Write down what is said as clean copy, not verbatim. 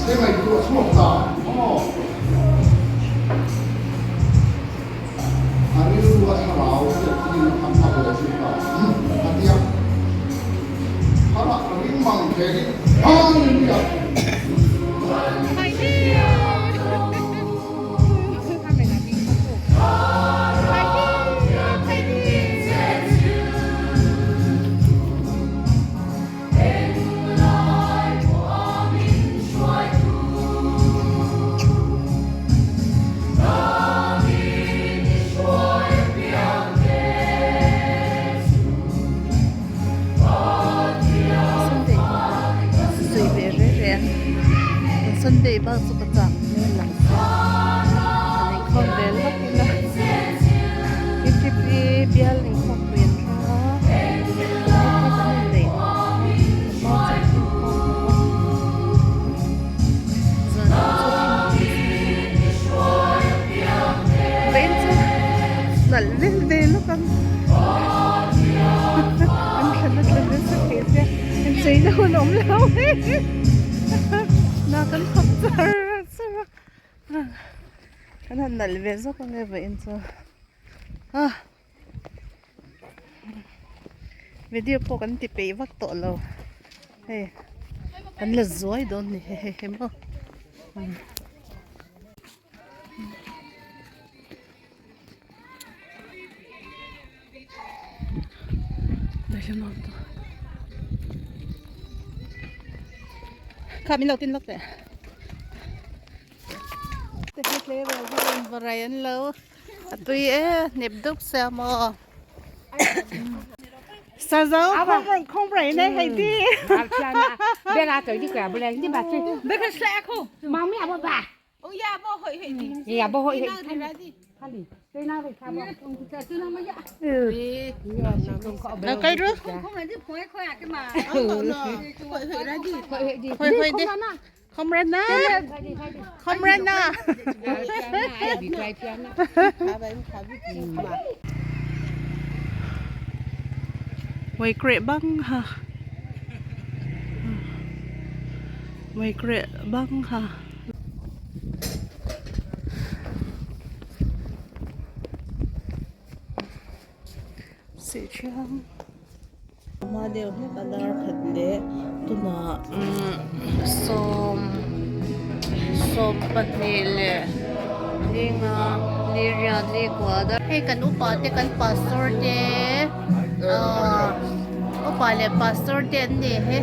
I ngaihtuah chhuak ta maw? A rilru a thlarau hriat thin a kha ve chu ta a ti a. Thlarah ring mang kherin Hallelujah! Sunday sawi ve reng reng Sunday bak chu ka chak hmel lang sia an inkhawm ve lawk ila ktp bial inkhawm pui an thleng a. Nalh vel ve lawk ang an thlan a thlan nasa thei sia an chei na hun awm lo na kan khawp char char a kan han nalh ve zawk ang e vawiin chu a. Video pawh kan ti peih vak tawh lo hei kan la zuai dawn ni he he maw kha min lo tin lawk teh te hi tleirawl ho in varai an lo. A tui e hnep dup sia maw. Sa zo không phải này hay đi. Bé la tới đi quẹo bữa đi bà chơi. Bé cái xe không. Mang mẹ bà bà. Ông già bố hội hệ đi. Dạ bố hội hệ. Đây nào về sao bố. Nó cây rước. Hội hội đi. Không ra na. Không ra na. Mei kreh bang ha. Mei kreh bang ha. Sih thiang. Hma deuh hlek a dar khat leh tunah sawm sawmpahnih leh linga li riat li kua dar hei kan upa te kan pastor te ahh upa leh pastor te an ni he.